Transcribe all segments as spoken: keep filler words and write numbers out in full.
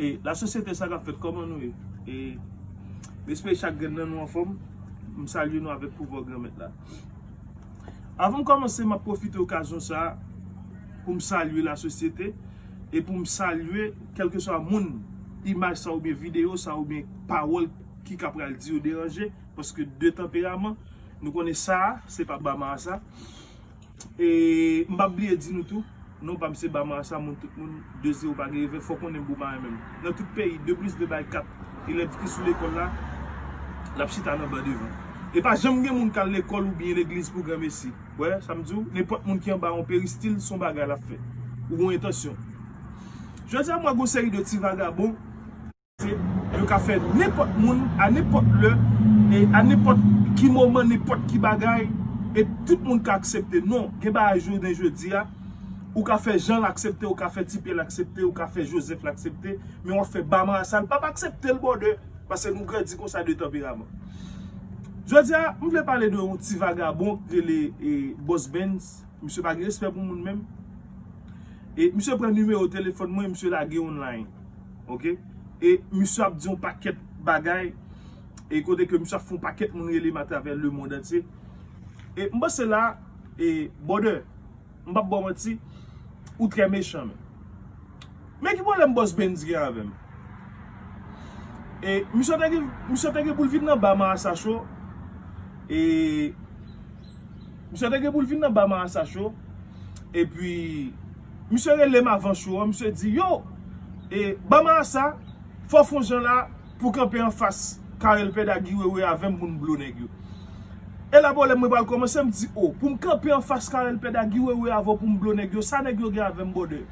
E lasosyete, sa k ap fèt, kòman nou ye? E m espere chak grenn nan nou anfòm. M salye nou avèk pouvwa Granmèt la. Avan m kòmanse, m ap pwofite okazyon sa a pou m salye lasosyete e pou m salye kèlkeswa moun imaj sa oubyen videyo sa oubyen pawòl ki ka pral di yo deranje, paske de tanperaman, nou konnen sa a, se pa Bama a sa. E m p ap bliye di nou tou, non pa m se Bama a sa, moun tout moun, de zewo pa gen revè, fò konnen m bon bagay menm. Nan tout peyi, de plis de bay kat, elèv ki sou lekòl la, l ap chita nan ban devan. E pa janm gen moun k al lekòl oubyen legliz pou granmesi. Wè, sa m di w, nenpòt moun ki anba yon peristil, se yon bagay l ap fè. Ou yon entansyon. Jodi a, m wè gon seri de ti vagabon, yo ka fè nenpòt moun, a nenpòt lè, e a nenpòt ki moman, nenpòt ki bagay, e tout moun ka aksepte. Non, gen bagay jounen jodi a, ou ka fè Jan l aksepte, ou ka fè Ti Pyè l aksepte, ou ka fè Jozèf l aksepte, men w ap fè Bama a sa, l p ap aksepte l, brother, paske nou grandi konsa de tanperaman. Jodi a, m vle pale de yon ti vagabon ki rele, e, Boss Benz. Misye pa gen respè pou moun menm. E misye pran nimewo telefòn mwen, misye lage online. Oke? E misye ap di yon pakèt bagay. E kote ke misye ap fè yon pakèt moun rele m atravè lemonn antye. E m panse la, e, brother, m p ap ba w manti, ou trè mechan, men. Men ki pwoblèm Boss Benz gen avè m? E misye te gen, misye te gen pou l vin nan Bama a sa cho. E misye te gen pou l vin nan Bama a sa cho. Epi, misye rele m avan cho an, misye di, yo, e Bama a sa, fò w fè yon jan la pou kanpe anfas Carel Pèda Guy Wewe avè m pou n blo nèg yo. E la pwoblèm mwen pral kòmanse, m di, o, pou m kanpe anfas Carel Pèda Guy Wewe avè w pou m blo nèg yo, sa nèg yo gen avè m, brother?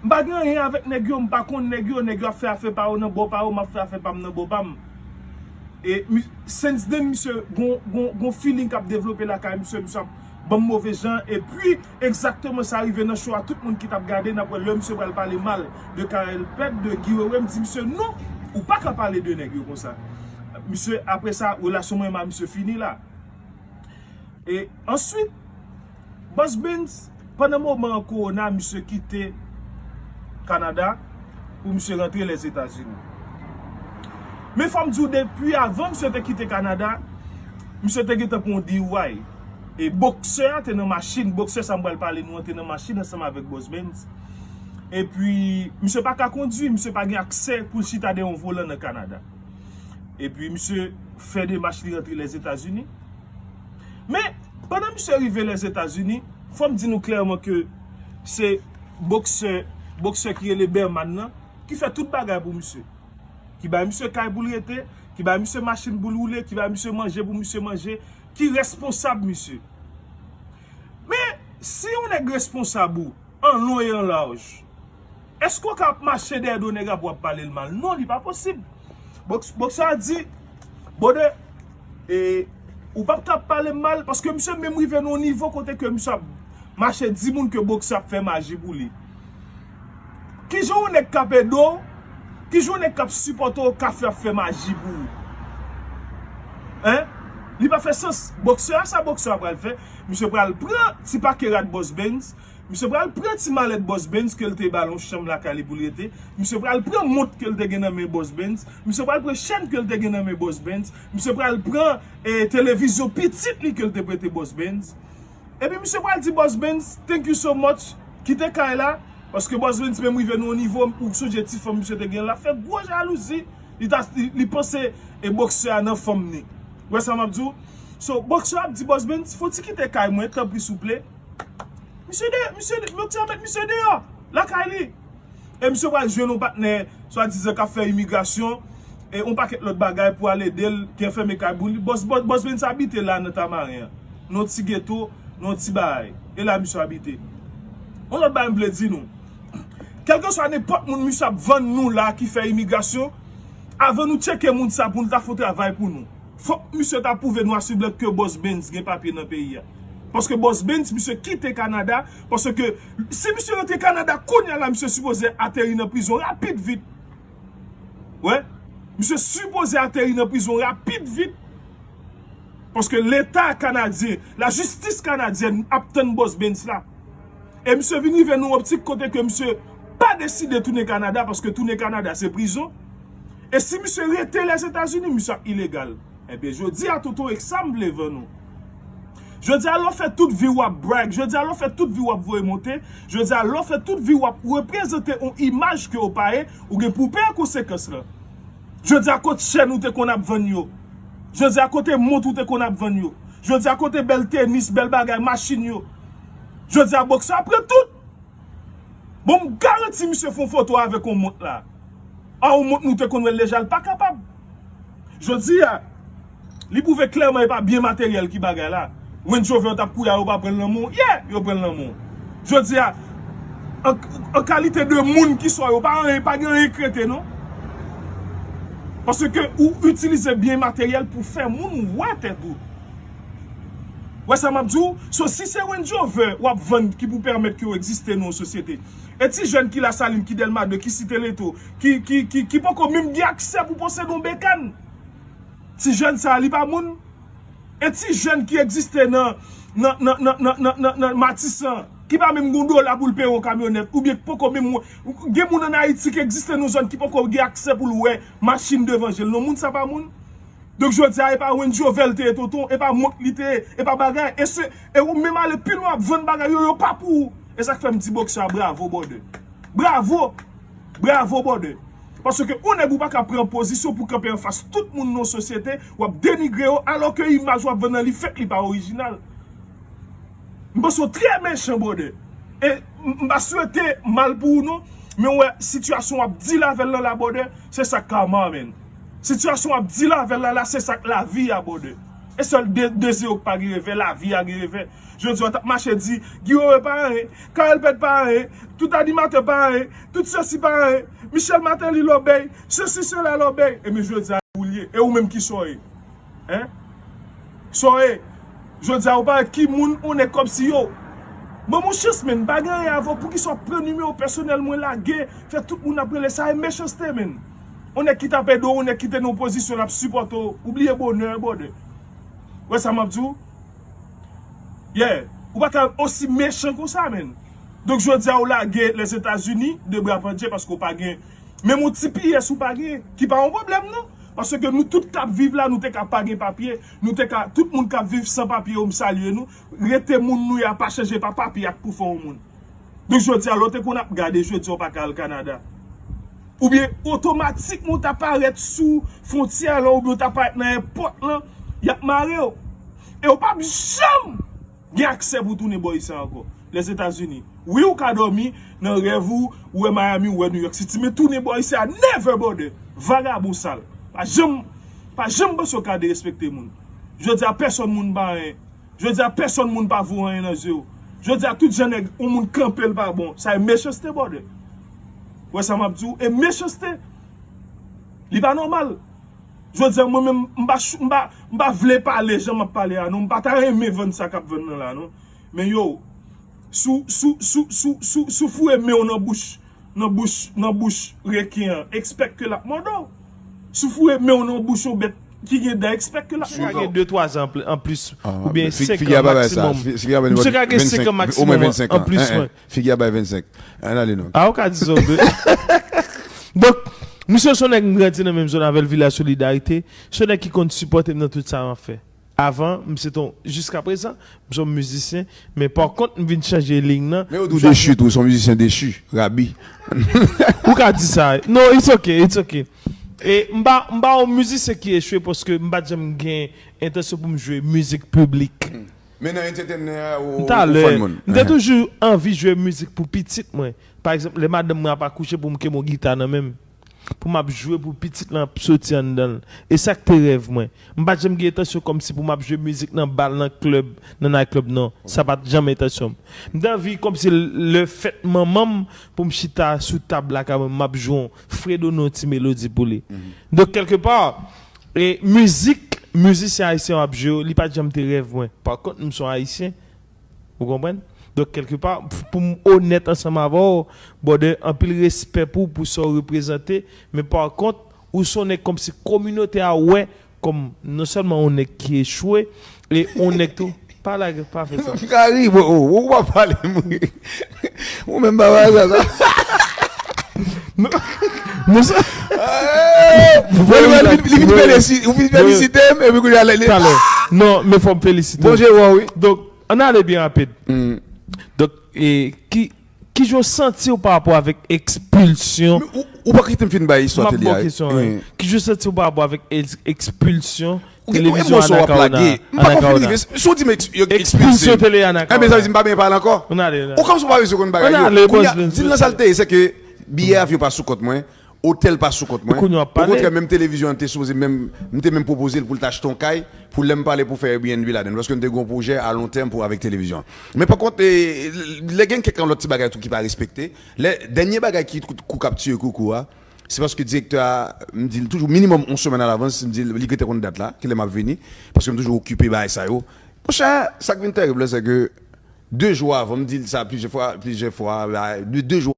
M pa gen anyen avèk nèg yo, m pa konn nèg yo, nèg yo ap fè afè pa yo nan bò pa yo, m ap fè afè pa m nan bò pa m. E mi-, since then, misye gon, gon, gon feeling k ap devlope lakay misye, misye ap ban m move jan, epi egzakteman sa rive nan cho a, tout moun ki t ap gade, n ap wè lè misye pral pale mal de Carel Pèda, de Guy Wewe, m di misye, non, ou pa ka pale de nèg yo konsa. Misye, apre sa, relasyon mwen ak misye fini la. E answit, Boss Benz, pandan moman kowona, misye kite Kanada pou misye rantre Lèzetazini. Men fò m di w, depi avan misye te kite Kanada, misye te gentan pran yon D U I. E boksè a te nan machin, boksè sa m pral pale nou an te nan machin ansanm avèk Boss Benz. Epi, misye pa ka kondwi, misye pa gen aksè pou l chita dèyè yon volan nan Kanada. Epi, misye fè demach li rantre Lèzetazini. Men, pandan misye rive Lèzetazini, fò m di nou klèman ke se boksè, boksè ki rele Berman nan, ki fè tout bagay pou misye. Ki bay misye kay pou l rete, ki bay misye machin pou l woule, ki bay misye manje pou misye manje, ki responsab misye. Men, si yon nèg responsab ou, an lon e an laj, èske w ka ap mache dèyè do nèg la pou w ap pale l mal? Non, li pa posib. Boks-, boksè a di, brother, e, ou p ap ka ap pale m mal, paske misye menm rive nan yon nivo kote ke misye ap mache di moun ke boksè ap fè maji pou li. Kijan yon nèg k ap ede w, kijan yon nèg k ap sipòte w ka fè ap fè maji pou ou? Hein? Li pa fè sans. Boksè a, sa boksè a pral fè? Misye pral pran ti pake rad Boss Benz, misye pral pran ti malèt Boss Benz ke l te ba l yon chanm lakay li pou l rete. Misye pral pran mont ke l te gen nan men Boss Benz. Misye pral pran chèn ke l te gen nan men Boss Benz. Misye pral pran, eh, televizyon pitit li ke l te prete Boss Benz. Epi misye pral di Boss Benz, "Thank you so much. Kite kay la." Paske Boss Benz menm rive nan yon nivo, ou sonje ti fanm misye te gen, l ap fè gwo jalouzi. Li ta, li, li panse e boksè a nan fanm ni. Ou wè sa m ap di w? So, boksè a ap di Boss Benz, "Fouti kite kay mwen, tanpri souple." Misye de, misye de, boksè a met misye deyò, lakay li. E misye pral jwenn yon patnè, swadizan k ap fè imigrasyon, e yon pakèt lòt bagay pou al ede l, ki fèmen kay pou li. Boss, Boss, Boss Benz abite la nan Tamaren an. Nan yon ti geto, nan yon ti bagay. E la misye abite. Yon lòt bagay m vle di nou. Kèlkeswa nenpòt moun misye ap vann nou la ki fè imigrasyon, avan nou tcheke moun sa pou nou ta fè yon travay pou nou. Fòk misye ta pwouve nwa sou blan ke Boss Benz gen papye nan peyi a. Paske Boss Benz, misye kite Kanada, paske si misye rantre Kanada kounye a la, misye sipoze ateri nan prizon rapid vit. Wè, misye sipoze ateri nan prizon rapid vit. Paske Leta kanadyen, lajistis kanadyèn ap tann Boss Benz la. E misye vin rive nan yon optik kote ke misye pa deside tounen Kanada, paske tounen Kanada se prizon. E si misye rete Lèzetazini, misye ap ilegal. Ebyen, jodi a, Toto, e sa m vle vann ou. Jodi a, lè w fè tout vi w ap brag, jodi a, lè w fè tout vi w ap voye monte, jodi a, lè w fè tout vi w ap reprezante yon imaj ke w pa ye, ou gen pou w peye konsekans lan. Jodi a, kot chèn ou te konn ap vann yo? Jodi a, kote mont ou te konn ap vann yo? Jodi a, kote bèl tenis, bèl bagay, machin yo? Jodi a, bòksè ap pran tout. Bon, m garanti misye fè yon foto avèk yon mont la. A, yon mont nou te konn wè l deja, l pa kapab. Jodi a, li pwouve klèman e pa byen materyèl ki bagay la. Range Rover yo t ap kouri a, yo pa pran l nan men w. Yeah, yo pran l nan men w. Jodi a, an, an kalite de moun ki sa w yo, pa anyen, pa gen anyen k rete, non. Paske ou itilize byen materyèl pou fè moun wè tèt ou. Wè sa m ap di w? So, si se Range Rover w ap vann ki pou pèmèt ke w egziste nan yon sosyete, e ti jèn ki Lasalin, ki Dèlma de, ki Site Leto, ki, ki, ki, ki poko menm gen aksè pou posede yon bekàn, ti jèn sa a, li pa moun? E ti jèn ki egziste nan, nan, nan, nan, nan, nan, nan, nan Matisan, ki pa menm gen yon dola pou l peye yon kamyonèt, oubyen ki poko menm wè, gen moun ann Ayiti ki egziste nan yon zòn ki poko gen aksè pou l wè machin devan je l, non, moun sa pa moun? Donk, jodi a, e pa Range Rover l te ye, tonton, e pa mont li te ye, e pa bagay. E se, e ou menm ale pi lwen ap vann bagay yo, yo pa pou ou. E sa k fè m di bòksè a bravo, brother. Bravo! Bravo, brother. Paske yon nèg ou pa ka pran pozisyon pou kanpe anfas tout moun nan yon sosyete, w ap denigre yo, alò ke imaj w ap vann nan li fèk li pa orijinal. M panse w trè mechan, brother. E m, m pa swete mal pou ou non, men w wè sitiyasyon w ap deal avè l lan la, brother, se sa k karma, man. Sitiyasyon w ap deal avè l la, la, se sa k lavi a, brother. E sèl de, de zewo k pa gen revè, lavi a gen revè. Jodi a, w t ap mache di, Guy Wewe pa anyen, Carel Pèt pa anyen, tout animatè pa anyen, tout sesi pa anyen, Michel Martelly lòbèy, sesi sela lòbèy. Ebyen, jodi a, ou l ye. E ou menm ki sa w ye? Hein? Sa w ye? Jodi a, ou parèt ki moun, ou nèg kòmsi yo. Ban m yon chans, menn, m pa gen anyen avè w. Poukisa w ap pran nimewo pèsonèl mwen lage, fè tout moun ap rele? Sa e mechanste, menn. Yon nèg ki t ap ede w, yon nèg ki te nan yon pozisyon l ap sipòte w. Ou bliye bonè, brother. Wè sa m ap di w? Yeah. Ou pa ka osi mechan konsa, menn. Donk, jodi a, ou lage Lèzetazini, de bra pandye, paske w pa gen menm yon ti pyès ou pa gen, ki pa yon pwoblèm, non. Paske nou tout k ap viv la, nou te ka pa gen papye, nou te ka, tout moun k ap viv san papye yo, m salye nou. Rete moun nou ye a pa chanje pa papye ak pou fè yon moun. Donk, jodi a, lè w te konn ap gade, jodi a, w pa ka al Kanada. Oubyen, otomatikman, w ta parèt sou fwontyè lan, oubyen w ta parèt nan èpòt lan, y ap mare w. E w p ap janm gen aksè pou tounen bò isi a ankò. Lèzetazini. Wi, ou ka dòmi nan rèv ou, ou wè Miami, ou wè New York City, men tounen bò isi a, never, brother. Vagabon sal. Pa janm, pa janm panse w ka derespekte moun. Jodi a, pèsonn moun pa anyen. Jodi a, pèsonn moun pa vo anyen nan zye w. Jodi a, tout jan nèg, yon moun kanpe l pa bon. Sa e mechanste, brother. Wè sa m ap di w? E mechanste. Li pa nòmal. Jodi a, mwen menm, m pa, ch- m pa, m pa vle pale jan m ap pale a, non. M pa ta renmen vann sa k ap vann nan la, non. Men yo, si w, si w, si w, si w, si w, si w foure men w nan bouch, nan bouch, nan bouch reken an, expect ke l ap mòde w. Si w foure men w nan bouch yon bèt ki gen dan, expect ke l ap mòde w. Gen de twa zan anpl- anplis, oubyen senk an maksimòm. Misye ka gen senk an maksimòm anplis mwen. Figi a bay vennsenk. Ann ale non. A, ou ka di sa, wi. Donk, misye se yon nèg m grandi nan menm zòn avè l, Vilaj Solidarite. Se yon nèg ki konn sipòte m nan tout sa m ap fè. Avan, m se ton, jiska prezan, m se yon mizisyen, men pa kont, m vin chanje liy nan. Men ou tou dechi tou, se yon mizisyen dechi, rabi. Ou ka di sa. No, it's okay, it's okay. E m pa, m pa yon mizisyen ki echwe paske m pa t janm gen entansyon pou m jwe mizik piblik. Men nan entertainment ou, ou fann moun. M te toujou anvi jwe mizik pou pitit mwen. Pa egzanp, lè madanm mwen ap akouche pou m kenbe yon gita nan men m. Pou m ap jwe pou pitit lan ap soti anndan l. E sa k te rèv mwen. M pa t janm gen entansyon kòmsi pou m ap jwe mizik nan bal, nan klèb, nan night club, non. Sa pa t janm entansyon m. M te anvi kòmsi lè fèt manman m, pou m chita sou tab lakay mwen, m ap jwe yon Fredo nan yon ti melodi pou li. Donk, kèlkepa, e mizik, mizisyen ayisyen yo ap jwe yo, li pa t janm te rèv mwen. Pa kont, m se yon ayisyen, ou konprann? Donk, kèlkepa, pou m onèt ansanm avè w, brother, anpil respè pou, pou sa w reprezante, men pa kont, ou se yon nèg kòmsi kominote a wè kòm non sèlman yon nèg ki echwe, e yon nèg tou. Pa lage, pa fè sa. M ka ri, bro. Ou pa pale, m ri. Ou menm pa pale sa, sa. Non, sa. Li vin felisite m, epi kounye a li. Talè. Non, men fò m felisite. Bon, je wè, wi. Donk, ann ale byen rapid. Donk, e, ki, ki jan w santi w pa rapò avèk ekspilsyon? Ou, ou pa kite m fin bay istwa tele a. Ki jan w santi w pa rapò avèk ekspilsyon televizyon Anacaona? M pa konn fin rive. Si w di m ekspilsyon tele Anacaona. Enben, sa vle di m pa byen pale ankò. Ou kòmsi w pa bezwen konn bagay yo. Kounye a, di m nan sa l te ye, se ke biyè avyon pa sou kont mwen, otèl pa sou kont mwen. Okontrè, menm televizyon an te sipoze menm, m te menm pwopoze l pou l t achte yon kay, pou lè m pale pou fè Airbnb ladan l, paske m te gen yon pwojè a lon tèm pou avèk televizyon an. Men pa kont, e, lè gen kèk lòt ti bagay tou ki pa respekte, lè, dènye bagay ki kou k ap tiye koukou a, se paske direktè a, m di l toujou minimòm yon semèn alavans, m di l, li gentan konn dat la, kilè m ap vini, paske m toujou okipe bagay sa yo. Monchè, sa k vin tèrib la, se ke de jou avan, m di l sa plizyè fwa, plizyè fwa, de, de jou